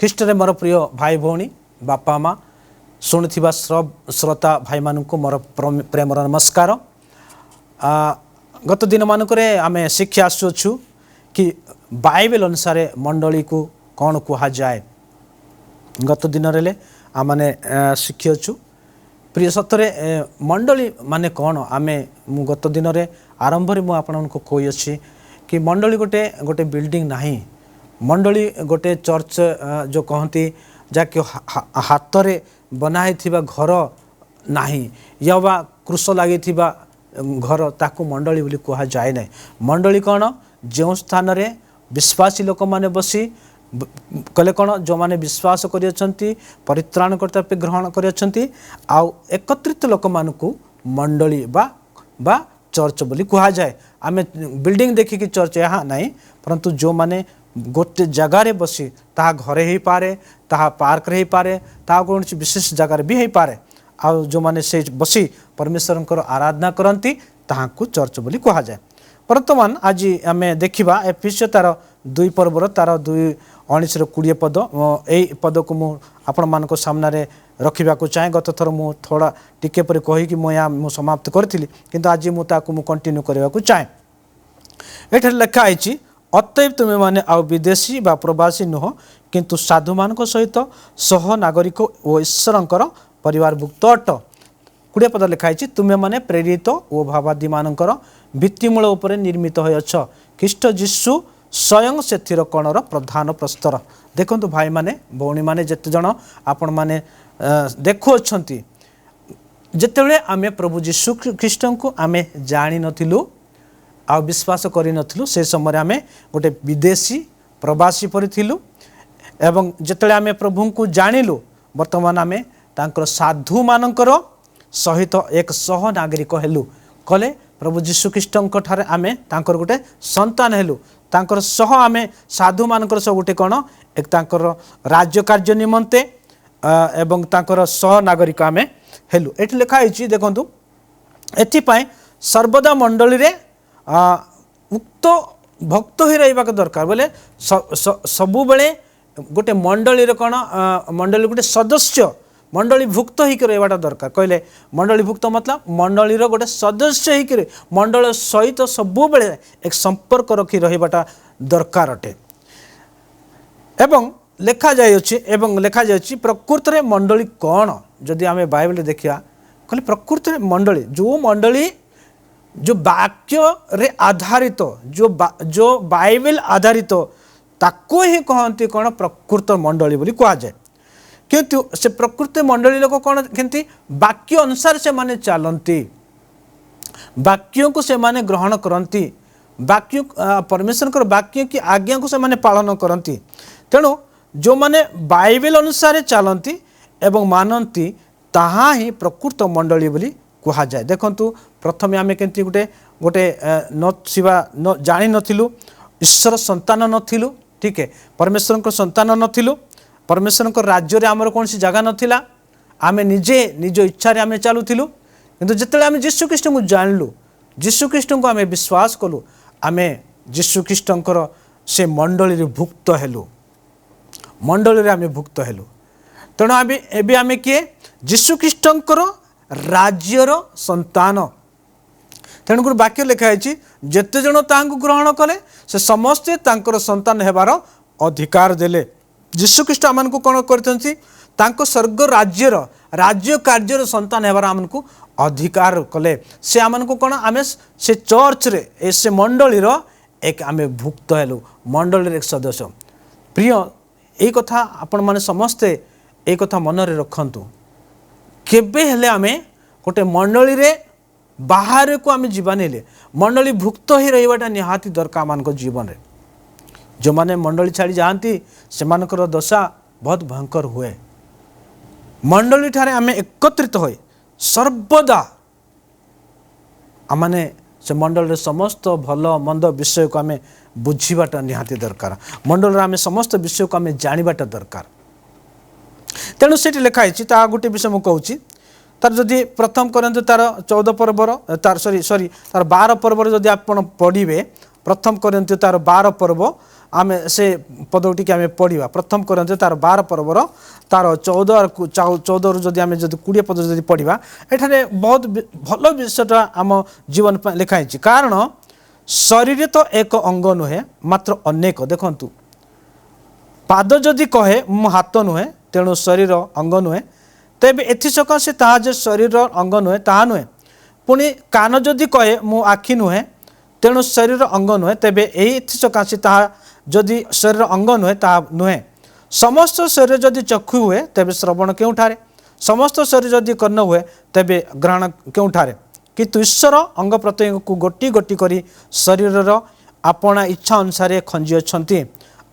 ଖ୍ରୀଷ୍ଟରେ ମୋର ପ୍ରିୟ ଭାଇ ଭଉଣୀ, ବାପା ମା, ଶୁଣୁଥିବା ଶ୍ରୋତା ଭାଇମାନଙ୍କୁ ମୋର ପ୍ରେମର ନମସ୍କାର। ଗତ ଦିନମାନଙ୍କରେ ଆମେ ଶିଖି ଆସୁଅଛୁ କି ବାଇବେଲ ଅନୁସାରେ ମଣ୍ଡଳୀକୁ କ'ଣ କୁହାଯାଏ। ଗତ ଦିନରେ ଆମମାନେ ଶିଖିଅଛୁ। ପ୍ରିୟ, ସତରେ ମଣ୍ଡଳୀ ମାନେ କ'ଣ? ମୁଁ ଗତ ଦିନରେ ଆରମ୍ଭରେ ମୁଁ ଆପଣଙ୍କୁ କହିଅଛି କି ମଣ୍ଡଳୀ ଗୋଟେ ବିଲ୍ଡିଂ ନାହିଁ। ମଣ୍ଡଳୀ ଗୋଟେ ଚର୍ଚ୍ଚ ଯେଉଁ କହନ୍ତି, ଯାହାକି ହାତରେ ବନା ହେଇଥିବା ଘର ନାହିଁ ୟା ବା କ୍ରୁଶ ଲାଗିଥିବା ଘର, ତାକୁ ମଣ୍ଡଳୀ ବୋଲି କୁହାଯାଏ ନାହିଁ। ମଣ୍ଡଳୀ କ'ଣ? ଯେଉଁ ସ୍ଥାନରେ ବିଶ୍ୱାସୀ ଲୋକମାନେ ବସି କଲେ କ'ଣ, ଯେଉଁମାନେ ବିଶ୍ୱାସ କରିଅଛନ୍ତି, ପରିତ୍ରାଣକର୍ତ୍ତା ରୂପେ ଗ୍ରହଣ କରିଅଛନ୍ତି ଆଉ ଏକତ୍ରିତ ଲୋକମାନଙ୍କୁ ମଣ୍ଡଳୀ ବା ଚର୍ଚ୍ଚ ବୋଲି କୁହାଯାଏ। ଆମେ ବିଲ୍ଡିଂ ଦେଖିକି ଚର୍ଚ୍ଚ ଏହା ନାହିଁ, ପରନ୍ତୁ ଯେଉଁମାନେ ଗୋଟେ ଜାଗାରେ ବସି, ତାହା ଘରେ ହେଇପାରେ, ତାହା ପାର୍କରେ ହେଇପାରେ, ତାହା କୌଣସି ବିଶେଷ ଜାଗାରେ ବି ହେଇପାରେ, ଆଉ ଯେଉଁମାନେ ସେ ବସି ପରମେଶ୍ୱରଙ୍କର ଆରାଧନା କରନ୍ତି, ତାହାଙ୍କୁ ଚର୍ଚ୍ଚ ବୋଲି କୁହାଯାଏ। ବର୍ତ୍ତମାନ ଆଜି ଆମେ ଦେଖିବା ଏଫିସୀୟ ତାର 2 ପର୍ବର ତାର 2 19ର 20 ପଦ। ଏଇ ପଦକୁ ମୁଁ ଆପଣମାନଙ୍କ ସାମ୍ନାରେ ରଖିବାକୁ ଚାହେଁ। ଗତ ଥର ମୁଁ ଥୋଡ଼ା ଟିକେ ପରେ କହିକି ମୁଁ ଏହା ମୁଁ ସମାପ୍ତ କରିଥିଲି, କିନ୍ତୁ ଆଜି ମୁଁ ତାକୁ ମୁଁ କଣ୍ଟିନ୍ୟୁ କରିବାକୁ ଚାହେଁ। ଏଠାରେ ଲେଖା ହେଇଛି, ଅତଏବ ତୁମେମାନେ ଆଉ ବିଦେଶୀ ବା ପ୍ରବାସୀ ନୁହଁ, କିନ୍ତୁ ସାଧୁମାନଙ୍କ ସହିତ ସହ ନାଗରିକ ଓ ଈଶ୍ୱରଙ୍କର ପରିବାରଭୁକ୍ତ ଅଟ। 20 ପଦ ଲେଖା ହେଇଛି, ତୁମେମାନେ ପ୍ରେରିତ ଓ ଭାବବାଦୀମାନଙ୍କର ଭିତ୍ତିମୂଳ ଉପରେ ନିର୍ମିତ ହୋଇଅଛ, ଖ୍ରୀଷ୍ଟ ଯୀଶୁ ସ୍ୱୟଂ ସେଥିର କୋଣର ପ୍ରଧାନ ପ୍ରସ୍ତର। ଦେଖନ୍ତୁ ଭାଇମାନେ, ଭଉଣୀମାନେ, ଯେତେ ଜଣ ଆପଣମାନେ ଦେଖୁଅଛନ୍ତି, ଯେତେବେଳେ ଆମେ ପ୍ରଭୁ ଯୀଶୁ ଖ୍ରୀଷ୍ଟଙ୍କୁ ଆମେ ଜାଣିନଥିଲୁ ଆଉ ବିଶ୍ୱାସ କରିନଥିଲୁ, ସେ ସମୟରେ ଆମେ ଗୋଟେ ବିଦେଶୀ ପ୍ରବାସୀ ପରି ଥିଲୁ। ଏବଂ ଯେତେବେଳେ ଆମେ ପ୍ରଭୁଙ୍କୁ ଜାଣିଲୁ, ବର୍ତ୍ତମାନ ଆମେ ତାଙ୍କର ସାଧୁମାନଙ୍କର ସହିତ ଏକ ସହ ନାଗରିକ ହେଲୁ। କଲେ ପ୍ରଭୁ ଯୀଶୁଖ୍ରୀଷ୍ଟଙ୍କ ଠାରେ ଆମେ ତାଙ୍କର ଗୋଟେ ସନ୍ତାନ ହେଲୁ। ତାଙ୍କର ସହ ଆମେ ସାଧୁମାନଙ୍କର ସହ ଗୋଟେ କ'ଣ ଏକ ତାଙ୍କର ରାଜ୍ୟ କାର୍ଯ୍ୟ ନିମନ୍ତେ ଏବଂ ତାଙ୍କର ସହ ନାଗରିକ ଆମେ ହେଲୁ। ଏଠି ଲେଖା ହେଇଛି ଦେଖନ୍ତୁ, ଏଥିପାଇଁ ସର୍ବଦା ମଣ୍ଡଳୀରେ ଉକ୍ତ ଭକ୍ତ ହୋଇ ରହିବାକୁ ଦରକାର। ବୋଲେ ସବୁବେଳେ ଗୋଟେ ମଣ୍ଡଳୀର କ'ଣ, ମଣ୍ଡଳୀ ଗୋଟେ ସଦସ୍ୟ, ମଣ୍ଡଳୀଭୁକ୍ତ ହେଇକି ରହିବାଟା ଦରକାର। କହିଲେ ମଣ୍ଡଳୀଭୁକ୍ତ ମତଲବ ମଣ୍ଡଳୀର ଗୋଟେ ସଦସ୍ୟ ହେଇକିରି ମଣ୍ଡଳ ସହିତ ସବୁବେଳେ ଏକ ସମ୍ପର୍କ ରଖି ରହିବାଟା ଦରକାର ଅଟେ। ଏବଂ ଲେଖାଯାଇଅଛି ପ୍ରକୃତରେ ମଣ୍ଡଳୀ କ'ଣ? ଯଦି ଆମେ ବାଇବେଲରେ ଦେଖିବା, କହିଲେ ପ୍ରକୃତରେ ମଣ୍ଡଳୀ ଯେଉଁ ମଣ୍ଡଳୀ ଯେଉଁ ବାକ୍ୟରେ ଆଧାରିତ, ଯେଉଁ ବାଇବେଲ ଆଧାରିତ, ତାକୁ ହିଁ କହନ୍ତି କ'ଣ ପ୍ରକୃତ ମଣ୍ଡଳୀ ବୋଲି କୁହାଯାଏ। କିନ୍ତୁ ସେ ପ୍ରକୃତ ମଣ୍ଡଳୀ ଲୋକ କ'ଣ କେମିତି ବାକ୍ୟ ଅନୁସାରେ ସେମାନେ ଚାଲନ୍ତି, ବାକ୍ୟକୁ ସେମାନେ ଗ୍ରହଣ କରନ୍ତି, ବାକ୍ୟ ପରମେଶ୍ୱରଙ୍କର ବାକ୍ୟ କି ଆଜ୍ଞାକୁ ସେମାନେ ପାଳନ କରନ୍ତି। ତେଣୁ ଯେଉଁମାନେ ବାଇବେଲ ଅନୁସାରେ ଚାଲନ୍ତି ଏବଂ ମାନନ୍ତି, ତାହା ହିଁ ପ୍ରକୃତ ମଣ୍ଡଳୀ ବୋଲି କୁହାଯାଏ। ଦେଖନ୍ତୁ, ପ୍ରଥମେ ଆମେ କେମିତି ଗୋଟେ ନଥିବା, ନ ଜାଣିନଥିଲୁ, ଈଶ୍ୱର ସନ୍ତାନ ନଥିଲୁ, ଠିକ, ପରମେଶ୍ୱରଙ୍କ ସନ୍ତାନ ନଥିଲୁ, ପରମେଶ୍ୱରଙ୍କ ରାଜ୍ୟରେ ଆମର କୌଣସି ଜାଗା ନଥିଲା, ଆମେ ନିଜେ ନିଜ ଇଚ୍ଛାରେ ଆମେ ଚାଲୁଥିଲୁ। କିନ୍ତୁ ଯେତେବେଳେ ଆମେ ଯୀଶୁଖ୍ରୀଷ୍ଟଙ୍କୁ ଜାଣିଲୁ, ଯୀଶୁଖ୍ରୀଷ୍ଟଙ୍କୁ ଆମେ ବିଶ୍ୱାସ କଲୁ, ଆମେ ଯୀଶୁଖ୍ରୀଷ୍ଟଙ୍କର ସେ ମଣ୍ଡଳୀରେ ଭୁକ୍ତ ହେଲୁ, ମଣ୍ଡଳୀରେ ଆମେ ଭୁକ୍ତ ହେଲୁ। ତେଣୁ ଏବେ ଆମେ କିଏ? ଯୀଶୁଖ୍ରୀଷ୍ଟଙ୍କର ରାଜ୍ୟର ସନ୍ତାନ। ତେଣୁକରି ବାକ୍ୟ ଲେଖା ହେଇଛି, ଯେତେ ଜଣ ତାହାଙ୍କୁ ଗ୍ରହଣ କଲେ, ସେ ସମସ୍ତେ ତାଙ୍କର ସନ୍ତାନ ହେବାର ଅଧିକାର ଦେଲେ। ଯୀଶୁଖ୍ରୀଷ୍ଟ ଆମମାନଙ୍କୁ କ'ଣ କରିଛନ୍ତି? ତାଙ୍କ ସ୍ୱର୍ଗ ରାଜ୍ୟର ରାଜ୍ୟ କାର୍ଯ୍ୟର ସନ୍ତାନ ହେବାର ଆମମାନଙ୍କୁ ଅଧିକାର କଲେ। ସେ ଆମମାନଙ୍କୁ କ'ଣ, ଆମେ ସେ ଚର୍ଚ୍ଚରେ ଏ ସେ ମଣ୍ଡଳୀର ଏକ ଆମେ ଭୁକ୍ତ ହେଲୁ, ମଣ୍ଡଳୀର ଏକ ସଦସ୍ୟ। ପ୍ରିୟ, ଏଇ କଥା ଆପଣମାନେ ସମସ୍ତେ ଏଇ କଥା ମନରେ ରଖନ୍ତୁ। କେବେ ହେଲେ ଆମେ ଗୋଟେ ମଣ୍ଡଳୀରେ ବାହାରକୁ ଆମେ ଯିବାନି, ହେଲେ ମଣ୍ଡଳୀ ଭୁକ୍ତ ହୋଇ ରହିବାଟା ନିହାତି ଦରକାର ଆମମାନଙ୍କ ଜୀବନରେ। ଯେଉଁମାନେ ମଣ୍ଡଳୀ ଛାଡ଼ି ଯାଆନ୍ତି, ସେମାନଙ୍କର ଦଶା ବହୁତ ଭୟଙ୍କର ହୁଏ। ମଣ୍ଡଳୀଠାରେ ଆମେ ଏକତ୍ରିତ ହୋଇ ସର୍ବଦା ଆମମାନେ ସେ ମଣ୍ଡଳୀରେ ସମସ୍ତ ଭଲ ମନ୍ଦ ବିଷୟକୁ ଆମେ ବୁଝିବାଟା ନିହାତି ଦରକାର। ମଣ୍ଡଳୀରେ ଆମେ ସମସ୍ତ ବିଷୟକୁ ଆମେ ଜାଣିବାଟା ଦରକାର। ତେଣୁ ସେଠି ଲେଖା ହେଇଛି, ତା ଗୋଟେ ବିଷୟ ମୁଁ କହୁଛି। ତାର ଯଦି ପ୍ରଥମ କରନ୍ତୁ ତାର 14 ପର୍ବର, ତାର ସରି ସରି ତାର 12 ପର୍ବରେ ଯଦି ଆପଣ ପଢ଼ିବେ, ପ୍ରଥମ କରନ୍ତୁ ତାର 12 ପର୍ବ ଆମେ ସେ ପଦଟିକି ଆମେ ପଢ଼ିବା। ପ୍ରଥମ କରିନ୍ଥୀୟ ତାର 12 ପର୍ବର ତାର 14ରୁ ଯଦି ଆମେ ଯଦି 20 ପଦ ଯଦି ପଢ଼ିବା, ଏଠାରେ ବହୁତ ଭଲ ବିଷୟଟା ଆମ ଜୀବନ ପାଇଁ ଲେଖା ହେଇଛି। କାରଣ ଶରୀର ତ ଏକ ଅଙ୍ଗ ନୁହେଁ, ମାତ୍ର ଅନେକ। ଦେଖନ୍ତୁ, ପାଦ ଯଦି କହେ ମୁଁ ହାତ ନୁହେଁ, ତେଣୁ ଶରୀର ଅଙ୍ଗ ନୁହେଁ, ତେବେ ଏଥିସକାଶେ ତାହା ଯେ ଶରୀର ଅଙ୍ଗ ନୁହେଁ ତାହା ନୁହେଁ। ପୁଣି କାନ ଯଦି କହେ ମୁଁ ଆଖି ନୁହେଁ, ତେଣୁ ଶରୀର ଅଙ୍ଗ ନୁହେଁ, ତେବେ ଏହି ଏଥିସକାଶେ ତାହା ଯଦି ଶରୀର ଅଙ୍ଗ ନୁହେଁ ତାହା ନୁହେଁ। ସମସ୍ତ ଶରୀର ଯଦି ଚକ୍ଷୁ ହୁଏ, ତେବେ ଶ୍ରବଣ କେଉଁଠାରେ? ସମସ୍ତ ଶରୀର ଯଦି କର୍ଣ୍ଣ ହୁଏ, ତେବେ ଘ୍ରାଣ କେଉଁଠାରେ? କିନ୍ତୁ ଈଶ୍ୱର ଅଙ୍ଗ ପ୍ରତ୍ୟଙ୍ଗକୁ ଗୋଟି ଗୋଟି କରି ଶରୀରର ଆପଣା ଇଚ୍ଛା ଅନୁସାରେ ଖଞ୍ଜିଅଛନ୍ତି।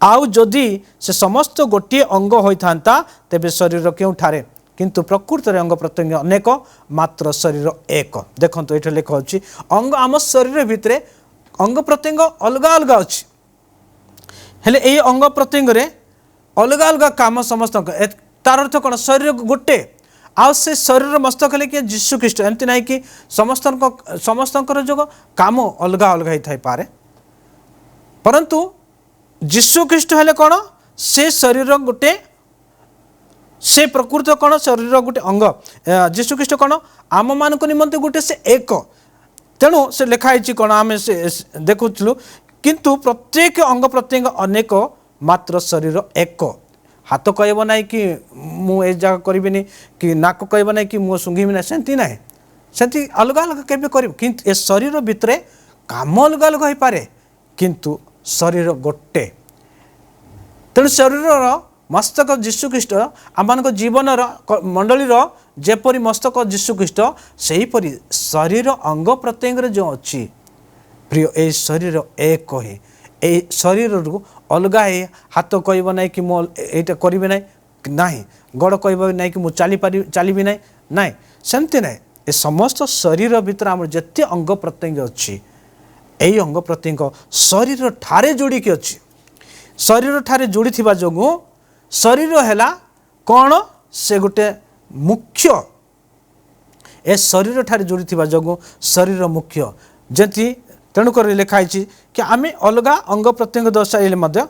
ଆଉ ଯଦି ସେ ସମସ୍ତ ଗୋଟିଏ ଅଙ୍ଗ ହୋଇଥାନ୍ତା, ତେବେ ଶରୀର କେଉଁଠାରେ? କିନ୍ତୁ ପ୍ରକୃତରେ ଅଙ୍ଗ ପ୍ରତ୍ୟଙ୍ଗ ଅନେକ, ମାତ୍ର ଶରୀର ଏକ। ଦେଖନ୍ତୁ, ଏଠି ଲେଖା ଅଛି ଅଙ୍ଗ, ଆମ ଶରୀର ଭିତରେ ଅଙ୍ଗ ପ୍ରତ୍ୟଙ୍ଗ ଅଲଗା ଅଲଗା ଅଛି। ହେଲେ ଏଇ ଅଙ୍ଗ ପ୍ରତ୍ୟଙ୍ଗରେ ଅଲଗା ଅଲଗା କାମ ସମସ୍ତଙ୍କ। ତାର ଅର୍ଥ କ'ଣ? ଶରୀର ଗୋଟେ, ଆଉ ସେ ଶରୀରର ମସ୍ତକ ହେଲେ କିଏ? ଯୀଶୁ ଖ୍ରୀଷ୍ଟ। ଏମିତି ନାହିଁ କି ସମସ୍ତଙ୍କର ଯୋଗ କାମ ଅଲଗା ଅଲଗା ହେଇଥାଇପାରେ, ପରନ୍ତୁ ଯୀଶୁ ଖ୍ରୀଷ୍ଟ ହେଲେ କ'ଣ? ସେ ଶରୀର ଗୋଟେ, ସେ ପ୍ରକୃତ କ'ଣ? ଶରୀରର ଗୋଟେ ଅଙ୍ଗ। ଯୀଶୁ ଖ୍ରୀଷ୍ଟ କ'ଣ? ଆମମାନଙ୍କ ନିମନ୍ତେ ଗୋଟେ ସେ ଏକ। ତେଣୁ ସେ ଲେଖା ହେଇଛି କ'ଣ? ଆମେ ସେ ଦେଖୁଥିଲୁ, କିନ୍ତୁ ପ୍ରତ୍ୟେକ ଅଙ୍ଗ ପ୍ରତ୍ୟଙ୍ଗ ଅନେକ, ମାତ୍ର ଶରୀର ଏକ। ହାତ କହିବ ନାହିଁ କି ମୁଁ ଏ ଜାଗା କରିବିନି, କି ନାକ କହିବ ନାହିଁ କି ମୁଁ ଶୁଙ୍ଘିବି ନାହିଁ। ସେମିତି ନାହିଁ, ସେମିତି ଅଲଗା ଅଲଗା କେବେ କରିବ। କିନ୍ତୁ ଏ ଶରୀର ଭିତରେ କାମ ଅଲଗା ଅଲଗା ହୋଇପାରେ, କିନ୍ତୁ ଶରୀର ଗୋଟେ। ତେଣୁ ଶରୀରର ମସ୍ତକ ଯୀଶୁଖ୍ରୀଷ୍ଟ। ଆମମାନଙ୍କ ଜୀବନର ମଣ୍ଡଳୀର ଯେପରି ମସ୍ତକ ଯୀଶୁଖ୍ରୀଷ୍ଟ, ସେହିପରି ଶରୀର ଅଙ୍ଗ ପ୍ରତ୍ୟଙ୍ଗରେ ଯେଉଁ ଅଛି ପ୍ରିୟ, ଏଇ ଶରୀର ଏକ ହିଁ। ଏଇ ଶରୀରରୁ ଅଲଗା ହେଇ ହାତ କହିବ ନାହିଁ କି ମୁଁ ଏଇଟା କରିବି ନାହିଁ, ନାହିଁ। ଗୋଡ଼ କହିବ ନାହିଁ କି ମୁଁ ଚାଲିପାରିବି, ଚାଲିବି ନାହିଁ, ନାହିଁ, ସେମିତି ନାହିଁ। ଏ ସମସ୍ତ ଶରୀର ଭିତରେ ଆମର ଯେତେ ଅଙ୍ଗ ପ୍ରତ୍ୟଙ୍ଗ ଅଛି, ଏଇ ଅଙ୍ଗ ପ୍ରତ୍ୟଙ୍ଗ ଶରୀର ଠାରେ ଯୋଡ଼ିକି ଅଛି। ଶରୀର ଠାରେ ଯୋଡ଼ିଥିବା ଯୋଗୁଁ ଶରୀର ହେଲା କ'ଣ? ସେ ଗୋଟେ ମୁଖ୍ୟ। ଏ ଶରୀର ଠାରେ ଯୋଡ଼ିଥିବା ଯୋଗୁଁ ଶରୀର ମୁଖ୍ୟ ଯେମିତି। ତେଣୁକରି ଲେଖା ହେଇଛି କି ଆମେ ଅଲଗା ଅଙ୍ଗ ପ୍ରତ୍ୟଙ୍ଗ ଦର୍ଶାଇଲେ ମଧ୍ୟ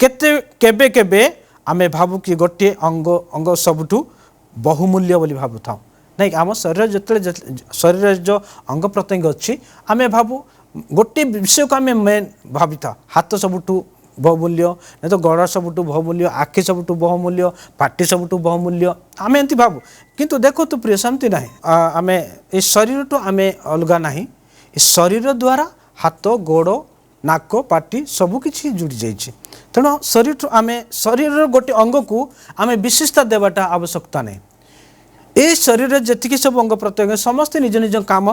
କେତେ କେବେ କେବେ ଆମେ ଭାବୁ କି ଗୋଟିଏ ଅଙ୍ଗ ସବୁଠୁ ବହୁମୂଲ୍ୟ ବୋଲି ଭାବୁଥାଉ। ନାଇଁ, ଆମ ଶରୀର ଯେତେବେଳେ ଶରୀରରେ ଯେଉଁ ଅଙ୍ଗ ପ୍ରତ୍ୟଙ୍ଗ ଅଛି, ଆମେ ଭାବୁ ଗୋଟିଏ ବିଷୟକୁ ଆମେ ମେନ୍ ଭାବିଥାଉ। ହାତ ସବୁଠୁ ବହୁମୂଲ୍ୟ, ନାଇଁ ତ ଗୋଡ଼ ସବୁଠୁ ବହୁମୂଲ୍ୟ, ଆଖି ସବୁଠୁ ବହୁମୂଲ୍ୟ, ପାଟି ସବୁଠୁ ବହୁମୂଲ୍ୟ, ଆମେ ଏମିତି ଭାବୁ। କିନ୍ତୁ ଦେଖନ୍ତୁ ପ୍ରିୟ, ସେମିତି ନାହିଁ। ଆମେ ଏ ଶରୀରଠୁ ଆମେ ଅଲଗା ନାହିଁ। ଏ ଶରୀର ଦ୍ୱାରା ହାତ, ଗୋଡ଼, ନାକ, ପାଟି ସବୁ କିଛି ଯୋଡ଼ି ଯାଇଛି। ତେଣୁ ଶରୀରଠୁ ଆମେ ଶରୀରର ଗୋଟେ ଅଙ୍ଗକୁ ଆମେ ବିଶେଷତା ଦେବାଟା ଆବଶ୍ୟକତା ନାହିଁ। ଏ ଶରୀରରେ ଯେତିକି ସବୁ ଅଙ୍ଗ ପ୍ରତ୍ୟଙ୍ଗ, ସମସ୍ତେ ନିଜ ନିଜ କାମ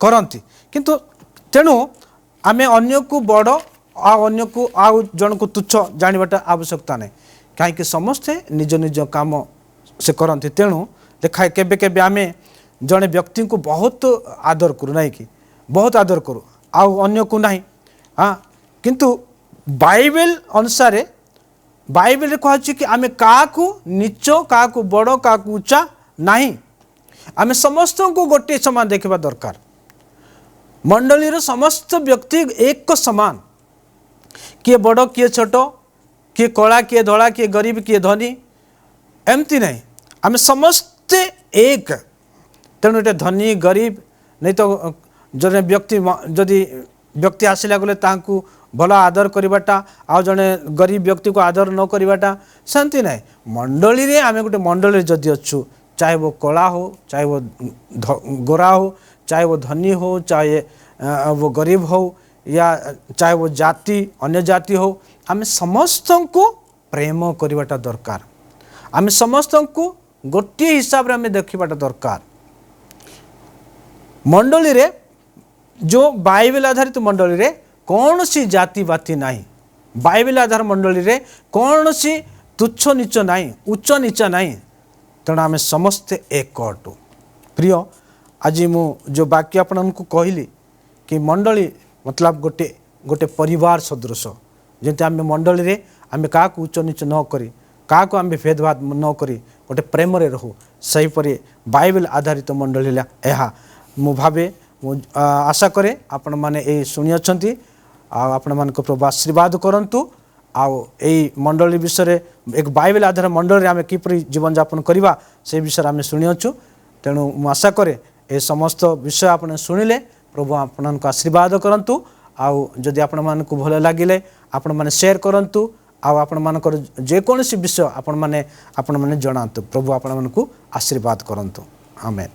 କରନ୍ତି। କିନ୍ତୁ ତେଣୁ ଆମେ ଅନ୍ୟକୁ ବଡ଼ ଆଉ ଅନ୍ୟକୁ ଆଉ ଜଣକୁ ତୁଚ୍ଛ ଜାଣିବାଟା ଆବଶ୍ୟକତା ନାହିଁ, କାହିଁକି ସମସ୍ତେ ନିଜ ନିଜ କାମ ସେ କରନ୍ତି। ତେଣୁ ଲେଖା, କେବେ କେବେ ଆମେ ଜଣେ ବ୍ୟକ୍ତିଙ୍କୁ ବହୁତ ଆଦର କରୁ, ନାହିଁ କି? ବହୁତ ଆଦର କରୁ ଆଉ ଅନ୍ୟକୁ ନାହିଁ। ହଁ, କିନ୍ତୁ ବାଇବେଲ ଅନୁସାରେ ବାଇବେଲରେ କୁହାଯାଉଛି କି ଆମେ କାହାକୁ ନୀଚ, କାହାକୁ ବଡ଼, କାହାକୁ ଉଚ୍ଚା ନାହିଁ। ଆମେ ସମସ୍ତଙ୍କୁ ଗୋଟିଏ ସମାନ ଦେଖିବା ଦରକାର। ମଣ୍ଡଳୀର ସମସ୍ତ ବ୍ୟକ୍ତି ଏକ ସମାନ। କିଏ ବଡ଼, କିଏ ଛୋଟ, କିଏ କଳା, କିଏ ଧଳା, କିଏ ଗରିବ, କିଏ ଧନୀ, ଏମିତି ନାହିଁ। ଆମେ ସମସ୍ତେ ଏକ। ତେଣୁ ଏଇଟା ଧନୀ ଗରିବ ନାଇଁ ତ ଜଣେ ବ୍ୟକ୍ତି ଯଦି ବ୍ୟକ୍ତି ଆସିଲା ଗଲେ ତାଙ୍କୁ ଭଲ ଆଦର କରିବାଟା ଆଉ ଜଣେ ଗରିବ ବ୍ୟକ୍ତିକୁ ଆଦର ନ କରିବାଟା, ସେମିତି ନାହିଁ। ମଣ୍ଡଳୀରେ ଆମେ ଗୋଟେ ମଣ୍ଡଳୀରେ ଯଦି ଅଛୁ, ଚାହେ वो କଳା ହଉ, ଚାହେ वो ଗୋରା ହଉ, ଚାହେ वो ଧନୀ ହଉ, ଚାହେ वो ଗରିବ ହଉ, ୟା ଚାହେ वो ଜାତି ଅନ୍ୟ ଜାତି ହଉ, ଆମେ ସମସ୍ତଙ୍କୁ ପ୍ରେମ କରିବାଟା ଦରକାର। ଆମେ ସମସ୍ତଙ୍କୁ ଗୋଟିଏ ହିସାବରେ ଆମେ ଦେଖିବାଟା ଦରକାର। ମଣ୍ଡଳୀରେ ଯେଉଁ ବାଇବେଲ ଆଧାରିତ ମଣ୍ଡଳୀରେ କୌଣସି ଜାତିବାତି ନାହିଁ। ବାଇବେଲ ଆଧାର ମଣ୍ଡଳୀରେ କୌଣସି ତୁଚ୍ଛ ନୀଚ ନାହିଁ, ଉଚ୍ଚ ନୀଚ ନାହିଁ। ତେଣୁ ଆମେ ସମସ୍ତେ ଏକ ଅଟୁ। ପ୍ରିୟ, ଆଜି ମୁଁ ଯେଉଁ ବାକ୍ୟ ଆପଣଙ୍କୁ କହିଲି କି ମଣ୍ଡଳୀ ମତଲବ ଗୋଟେ ଗୋଟେ ପରିବାର ସଦୃଶ। ଯେମିତି ଆମେ ମଣ୍ଡଳୀରେ ଆମେ କାହାକୁ ଉଚ୍ଚ ନୀଚ ନ କରି, କାହାକୁ ଆମେ ଭେଦଭାବ ନ କରି ଗୋଟେ ପ୍ରେମରେ ରହୁ, ସେହିପରି ବାଇବେଲ ଆଧାରିତ ମଣ୍ଡଳୀ ହେଲା ଏହା। ମୁଁ ଭାବେ, ମୁଁ ଆଶା କରେ ଆପଣମାନେ ଏଇ ଶୁଣିଅଛନ୍ତି ଆଉ ଆପଣମାନଙ୍କ ପ୍ରଭୁ ଆଶୀର୍ବାଦ କରନ୍ତୁ। ଆଉ ଏଇ ମଣ୍ଡଳୀ ବିଷୟରେ, ଏକ ବାଇବେଲ ଆଧାର ମଣ୍ଡଳୀରେ ଆମେ କିପରି ଜୀବନଯାପନ କରିବା, ସେ ବିଷୟରେ ଆମେ ଶୁଣିଅଛୁ। ତେଣୁ ମୁଁ ଆଶା କରେ ଏ ସମସ୍ତ ବିଷୟ ଆପଣ ଶୁଣିଲେ ପ୍ରଭୁ ଆପଣଙ୍କୁ ଆଶୀର୍ବାଦ କରନ୍ତୁ। ଆଉ ଯଦି ଆପଣମାନଙ୍କୁ ଭଲ ଲାଗିଲେ ଆପଣମାନେ ସେୟାର କରନ୍ତୁ, ଆଉ ଆପଣମାନଙ୍କର ଯେକୌଣସି ବିଷୟ ଆପଣମାନେ ଜଣାନ୍ତୁ। ପ୍ରଭୁ ଆପଣମାନଙ୍କୁ ଆଶୀର୍ବାଦ କରନ୍ତୁ। ଆମେନ୍।